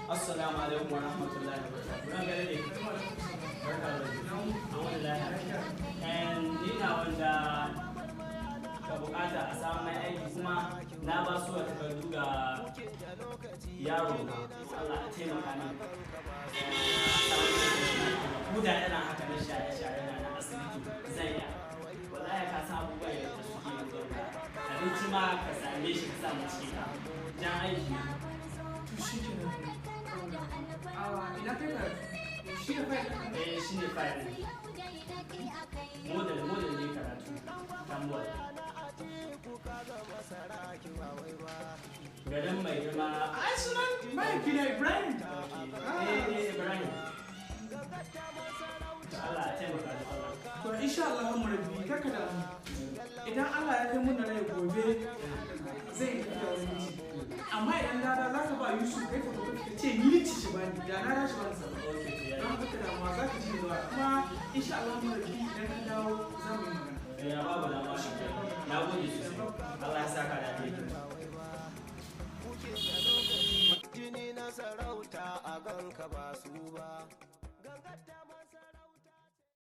Assalamu alaikum wa rahmatullahi wa barakatuh. Ran gare ne. Barka da an wani lafiya. And ni na wanda ka bukata a samu mai aiki, kuma na ba su takardu ga yaro na. Allah a taimaka min. Ko da yana haka na share-share na na asibiti zan iya. Wallahi ka san abubuwan yadda suke yanzu ga. Abinci ma ka same shi ka samu ciki ka. Jan aiki. To shi kenan. Ina kai karatu? Shi ne fayil ɗin? Eh, shi ne fayil ɗin. Model model ne karatu. Tambuwal. Garin mai girma. Ai sunan mahaifina Ibrahim. Eh eh, Ibrahim. To Allah ya taimaka da Allah. To insha Allah mu rabbi, kaka da mu. Idan Allah ya kai mun rai gobe, zai yi tafiya wani miji. Amma idan dada za ka ba Yusuf kai photocopy, ka ce ni ci shi bani da na dashi bani sa. Okay, to yayi. Don haka damuwa za ka ci zuwa, kuma insha Allah mu rabbi, idan ka dawo za mu yi magana. Eh, babu dama shi. Na gode sosai. Allah ya saka da